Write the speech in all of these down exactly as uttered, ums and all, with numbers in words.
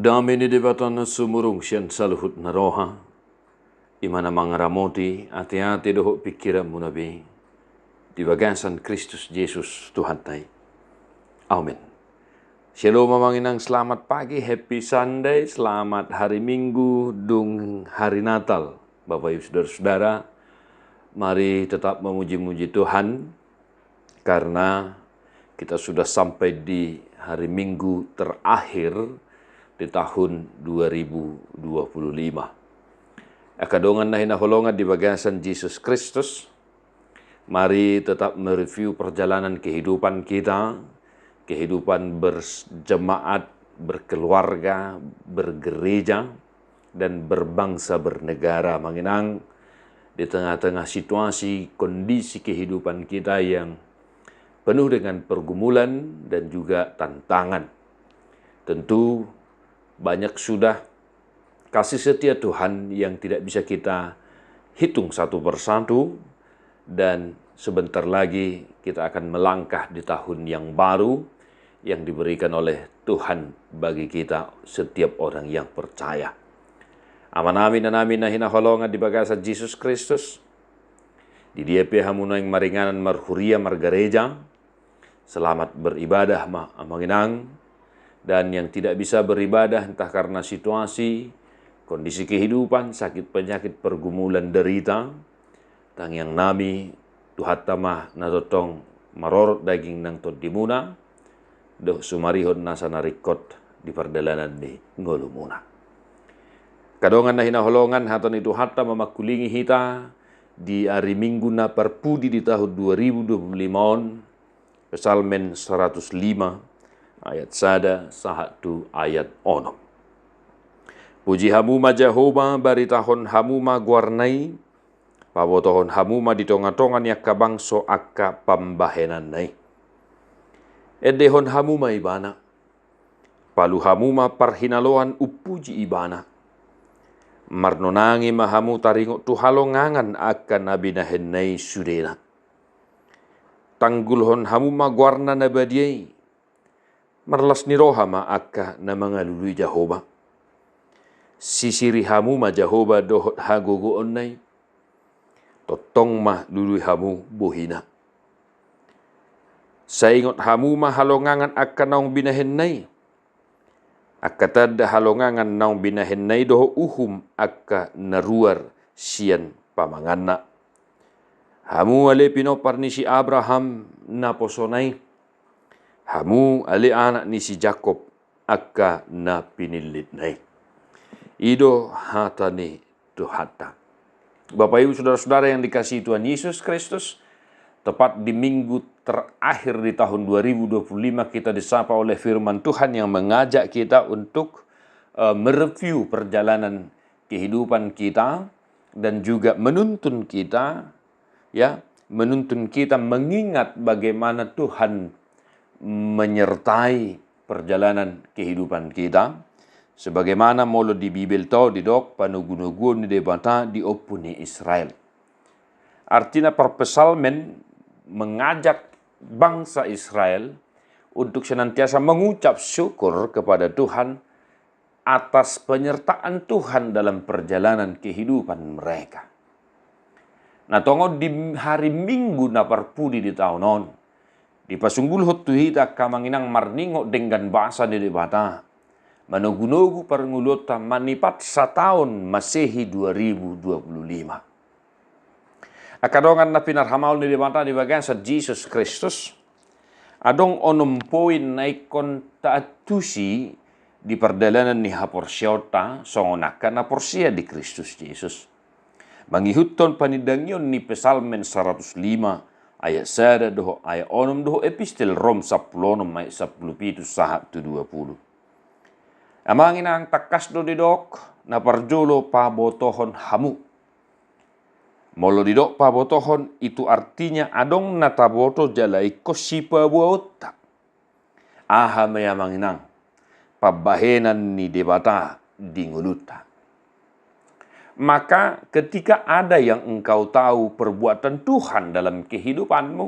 Dame ni Debata na sumurung sian saluhut na roha, i ma na mangaramoti ateate dohot pingkiranmuna be, di bagasan Kristus Jesus Tuhanta i. Amen. Shalom amang inang, selamat pagi, happy Sunday, selamat hari Minggu, dung hari Natal. Bapak Ibu Saudara-saudara, mari tetap memuji-muji Tuhan, karena kita sudah sampai di hari Minggu terakhir di tahun dua ribu dua puluh lima. Angka dongan na hinaholongan di bagasan Jesus Kristus, mari tetap mereview perjalanan kehidupan kita, kehidupan berjemaat, berkeluarga, bergereja, dan berbangsa, bernegara, amang inang, di tengah-tengah situasi, kondisi kehidupan kita yang penuh dengan pergumulan dan juga tantangan. Tentu banyak sudah kasih setia Tuhan yang tidak bisa kita hitung satu persatu, dan sebentar lagi kita akan melangkah di tahun yang baru yang diberikan oleh Tuhan bagi kita setiap orang yang percaya. Amanami, inanami na hinaholongan di bagasan Jesus Kristus, di dia pe hamu naeng maringanan marhuria margareja, selamat beribadah ma amang inang. Dan yang tidak bisa beribadah, entah karena situasi, kondisi kehidupan, sakit penyakit, pergumulan, derita, tangiangnami, Tuhanta ma na tongtong marorot daging nang tondimuna, dohot sumarihon nasa na ringkot di pardalanan ni ngolumuna. Angka dongan na hinaholongan, hata ni Tuhanta ma mangkulingi hita di ari Minggu na parpudi di tahun dua ribu dua puluh lima on, Psalmen saratus lima ayat sada sahat tu ayat onom. Puji hamu ma Jahowa, baritahon hamu ma goarna i, pabotohon hamu ma di tonga-tonga ni angka bangso angka pambahenanna i. Endehon hamu ma ibana, palu hamu ma parhinaloan umpuji ibana. Marnonangi ma hamu taringot tu halongangan angka na binahenna i sudena. Tanggulhon hamu ma goarna na badia i. Marlas ni roha ma angka na mangalului Jahowa. Sisiri hamu ma Jahowa dohot hagogoonna i. Tongtong ma lului hamu bohina. Sai ingot hamu ma halongangan angka naung binahenna i. Angka tanda halongangan naung binahenna i dohot uhum angka na ruar sian pamanganna. Hamu ale pinompar ni si Abraham naposona i. Hamu ale anak ni si Jakob angka na pinillitna i. I do hata ni Tuhanta. Bapak Ibu Saudara-saudara yang dikasihi Tuhan Yesus Kristus, tepat di minggu terakhir di tahun dua ribu dua puluh lima, kita disapa oleh firman Tuhan yang mengajak kita untuk, eh, mereview perjalanan kehidupan kita dan juga menuntun kita, ya, menuntun kita mengingat bagaimana Tuhan menyertai perjalanan kehidupan kita, sebagaimana molo di Bibel tong didok panogunoguon ni Debata di ompu ni Israel. Artina parpsalmen mengajak bangsa Israel untuk senantiasa mengucap syukur kepada Tuhan atas penyertaan Tuhan dalam perjalanan kehidupan mereka. Na tongon di hari Minggu na parpudi di taon on, dipasunggulhon tu hita angka amang inang marningot denggan basa ni Debata, manogunogu parngoluonta manipat sataon Masehi dua ribu dua puluh lima. Angka dongan na pinarhamaol ni Debata di bagasan Jesus Kristus, adong onom poin na ingkon taantusi di pardalanan ni haporseaonta songon angka na porsea di Kristus Jesus. Mangihuthon panindangion ni Psalmen saratus lima ayat sada dohot ayat onom dohot Epistel Rom sampulu onom ayat sampulu pitu sahat tu dua pulu. Amang inang, tangkas do didok, na parjolo pabotohon hamu. Molo didok pabotohon, itu artinya adong na taboto jala ingkon sipaboaonta. Aha ma i amang inang? Pambahenan ni Debata di ngolunta. Maka ketika ada yang engkau tahu perbuatan Tuhan dalam kehidupanmu,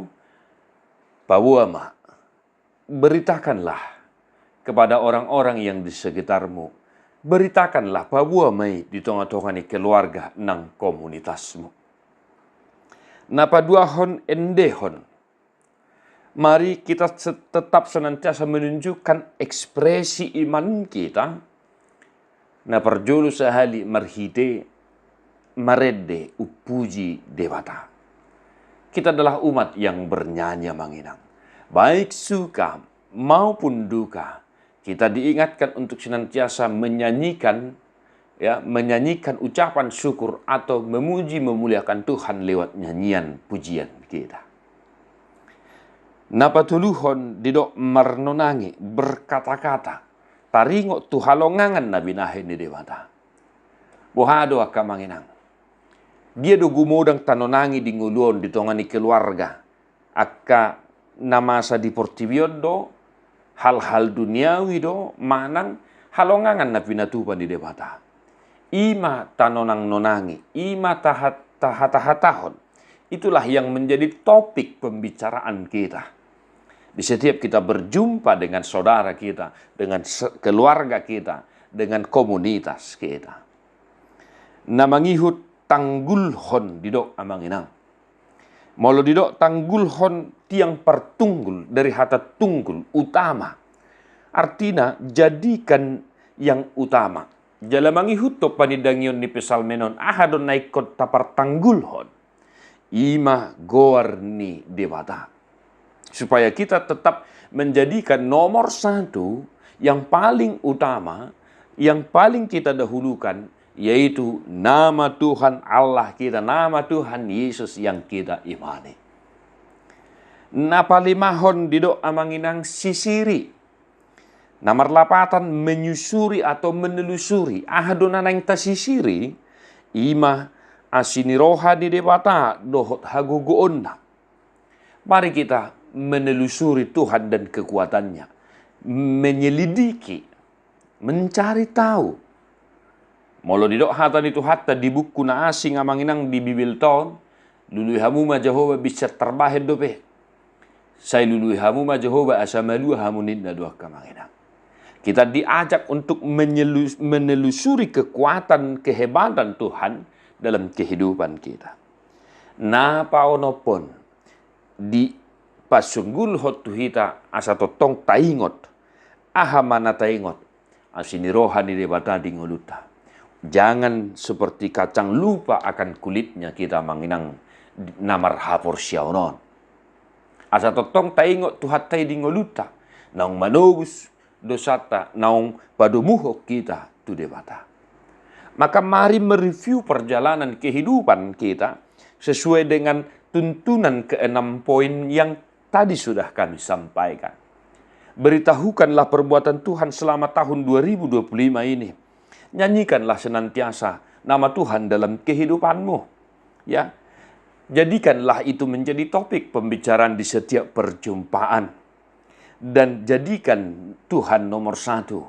paboa ma, beritakanlah kepada orang-orang yang di sekitarmu Beritakanlah, paboa ma i di tonga-tonga ni keluarga nang komunitasmu. Na paduahon, endehon. Mari kita se-, tetap senantiasa menunjukkan ekspresi iman kita. Na parjolo sahali marhite marende umpuji Debata. Kita adalah umat yang bernyanyi, Amang Inang. Baik suka maupun duka, kita diingatkan untuk senantiasa menyanyikan, ya, menyanyikan ucapan syukur atau memuji, memuliakan Tuhan lewat nyanyian pujian kita. Na patoluhon, didok marnonangi, berkata-kata, taringot tu halongangan na binahen ni Debata. Boha do angka, Amang Inang? Dia do gumodang tanonangi di ngolu on di tonga ni keluarga? Angka na masa di portibi on do, hal-hal duniawi do, manang halongangan na pinatupa ni Debata? I ma tanonang-nonangi, i ma tahat-, tahata-hatahon. Itulah yang menjadi topik pembicaraan kita. Di setiap kita berjumpa dengan saudara kita, dengan se-, keluarga kita, dengan komunitas kita. Na mangihut, tanggulhon, didok, Amang Inang. Molo didok tanggulhon, tiang partunggul dari hata tunggul, utama. Artina, jadikan yang utama. Jala mangihuthon panindangion ni Psalmen on, aha do na ingkon tapartanggulhon? I ma goar ni Debata. Supaya kita tetap menjadikan nomor satu, yang paling utama, yang paling kita dahulukan, yaitu nama Tuhan Allah kita, nama Tuhan Yesus yang kita imani. Na palimahon, didok, Amang Inang, sisiri. Na marlapatan menyusuri atau menelusuri. Aha do na naeng tasisiri? I ma asi ni roha ni Debata dohot hagogoonna. Mari kita menelusuri Tuhan dan kekuatannya, menyelidiki, mencari tahu. Molo didok hata ni Tuhanta di buku na asing, Amang Inang, di Bibelta on, lului hamu ma Jahowa, binsar tarbahen dope. Sai lului hamu ma Jahowa asa malua hamu, ninna do angka, Amang Inang. Kita diajak untuk menyelu-, menelusuri kekuatan, kehebatan Tuhan dalam kehidupan kita. Na paonomhon, dipasunggulhon tu hita asa tongtong taingot. Aha ma na taingot? Asi ni roha ni Debata di ngolunta. Jangan seperti kacang lupa akan kulitnya kita, Amang Inang, na marhaporseaon on. Asa tongtong taingot Tuhanta i di ngolunta, naung manobus dosanta, naung padomuhon hita tu Debata. Maka mari mereview perjalanan kehidupan kita sesuai dengan tuntunan keenam poin yang tadi sudah kami sampaikan. Beritahukanlah perbuatan Tuhan selama tahun dua ribu dua puluh lima ini. Nyanyikanlah senantiasa nama Tuhan dalam kehidupanmu. Ya, jadikanlah itu menjadi topik pembicaraan di setiap perjumpaan. Dan jadikan Tuhan nomor satu.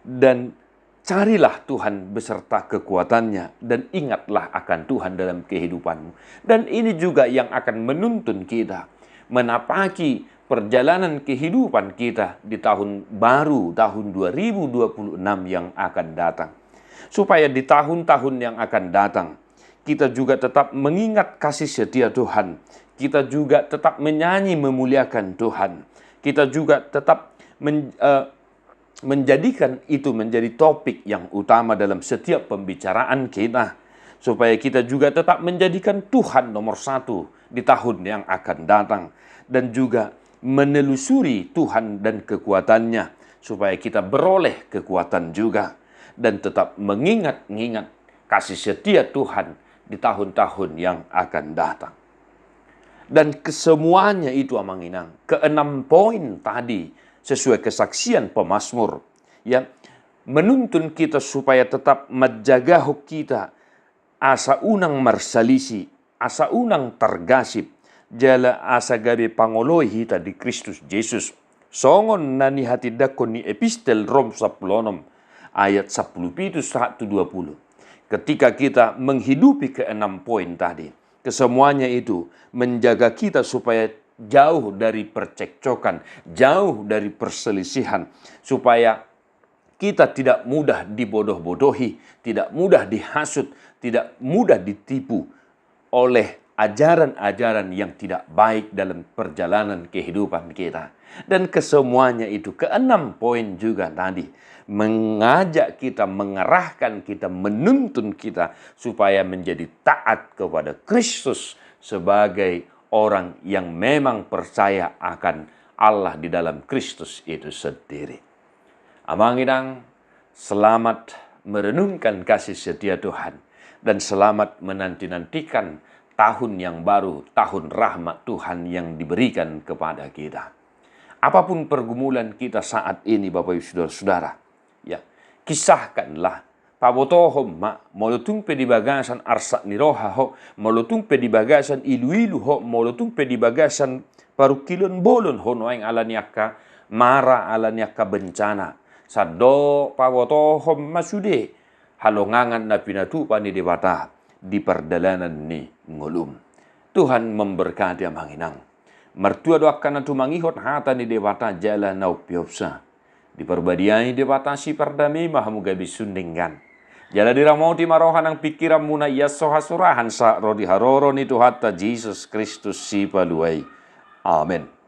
Dan carilah Tuhan beserta kekuatannya, dan ingatlah akan Tuhan dalam kehidupanmu. Dan ini juga yang akan menuntun kita menapaki perjalanan kehidupan kita di tahun baru, tahun dua ribu dua puluh enam yang akan datang. Supaya di tahun-tahun yang akan datang, kita juga tetap mengingat kasih setia Tuhan. Kita juga tetap menyanyi memuliakan Tuhan. Kita juga tetap men-, eh, menjadikan itu menjadi topik yang utama dalam setiap pembicaraan kita, supaya kita juga tetap menjadikan Tuhan nomor satu di tahun yang akan datang, dan juga menelusuri Tuhan dan kekuatannya, supaya kita beroleh kekuatan juga, dan tetap mengingat-ingat kasih setia Tuhan di tahun-tahun yang akan datang. Dan kesemuanya itu, Amang Inang, keenam poin tadi, sesuai kesaksian pemazmur, ya, menuntun kita supaya tetap manjagahon hita, asa unang marsalisi, asa unang targasip, jala asa gabe pangoloi hita di Kristus Jesus. Songon na nihatindangkon ni epistel Rom sampulu onom ayat sampulu pitu sahat tu dua puluh. Ketika kita menghidupi keenam poin tadi, kesemuanya itu menjaga kita supaya jauh dari percekcokan, jauh dari perselisihan, supaya kita tidak mudah dibodoh-bodohi, tidak mudah dihasut, tidak mudah ditipu oleh ajaran-ajaran yang tidak baik dalam perjalanan kehidupan kita. Dan kesemuanya itu, keenam poin juga tadi, mengajak kita, mengarahkan kita, menuntun kita supaya menjadi taat kepada Kristus sebagai orang yang memang percaya akan Allah di dalam Kristus itu sendiri. Amang Inang, selamat merenungkan kasih setia Tuhan dan selamat menanti-nantikan tahun yang baru, tahun rahmat Tuhan yang diberikan kepada kita. Apapun pergumulan kita saat ini, Bapak Ibu Saudara-saudara, ya, kisahkanlah, pabotohon ma, molo tung pe di bagasan arsak ni roha ho, molo tung pe di bagasan ilu-ilu ho, molo tung pe di bagasan parungkilon bolon ho nuaeng ala ni angka mara, ala ni angka bencana. Sandok pabotohon ma sude halongangan na pinatupa ni Debata di pardalanan ni ngolum. Tuhan memberkati, Amang Inang. Martua do angka na tumangihon hata ni Debata jala na umpeopsa. Diparbadiai Debata sipardame ma hamu gabe sundenggan. Jala diramoti ma roha nang pingkiranmuna, ias so hasurahan sahat ro di haroro ni Tuhanta Jesus Kristus Sipalua i. Amen.